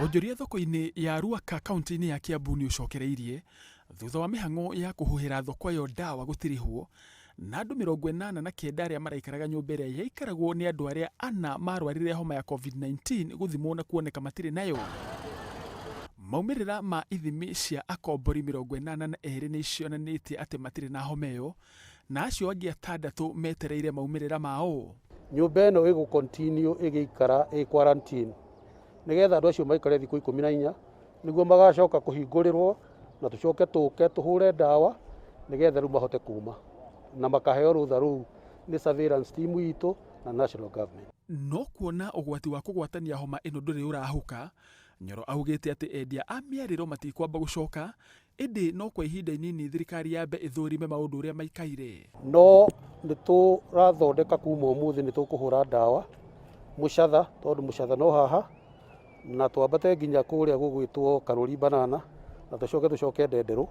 Wonjoria thoko-inĩ ya Ruaka kaunti-inĩ ya Kiambu nĩ ũcokereirie thutha wa mĩhang'o ya kũhuhĩra thoko ĩyo ndawa gũtirihwo na andũ 89 arĩa maraikaraga nyũmba ĩrĩa yaikaragwo nĩ andũ arĩa ana marwarire homa ya COVID-19 gũthimwo na kuoneka matirĩ nayo. Maumĩrĩra ma ithimi cia akombori 82 nĩ cionanĩtie atĩ matirĩ na homa ĩyo na acio angĩ atandatũ metereire maumĩrĩra mao. Nyũmba ĩno ĩgũ continue ĩgĩikara ĩ quarantine nĩgetha andũ acio maikare thikũ 14 nĩguo magacoka kũhingũrĩrwo na tũcoke tũke tũhũre ndawa nĩgetha rĩu mahote kuma na makaheo rũtha rũu nĩ surveillance team itũ na national government. No kuona ũgwati wa kũgwatania homa ĩno ndũrĩ ũrahuka, Nyoro augĩte atĩ endia a mĩarĩro matikwamba gũcoka, ĩndĩ no kwa ihinda inini thirikari yambe ĩthũrime maũndũ ũrĩa maikaire. No nĩ tũrathondeka kuma ũmũthĩ nĩ tũkũhũra ndawa Mũcatha, tondũ Mũcatha no haha, na twambate nginya kũrĩa gũgwĩtwo Karũri Banana, na tũcoke tũcoke Ndenderũ.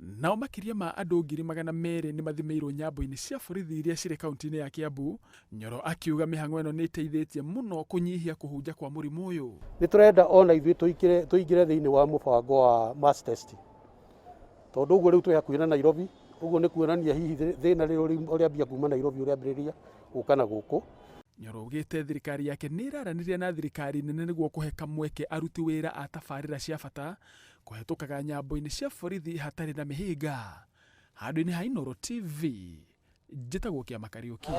Nao makĩria ma andũ 200,000 nĩ mathimĩirwo nyambo-inĩ cia borithi iria cirĩ kaunti-inĩ ya Kiambu. Nyoro akiuga mĩhang'o ĩno nĩ ĩteithĩtie mũno kũnyihia kũhunja kwa mũrimũ ũyũ. Nĩ tũrenda ona ithuĩ tũingĩre thĩinĩ wa mũbango wa mass testing, tondũ ũguo rĩu twĩ hakuhĩ na Nairobi, ũguo nĩ kuonania hihi thĩna rĩrĩ ũrĩambia kuma Nairobi ũrĩambĩrĩria gũka na gũkũ. Nyoro augĩte thirikari yake nĩ ĩraranĩria na thirikari nene nĩguo kũhe kamweke aruti wĩra a tabarĩra cia bata kũhetũkaga nyambo-inĩ cia borithi hatarĩ na mĩhĩnga. Handũ-inĩ ha Inooro TV, njĩtagwo Kĩama Kariũki.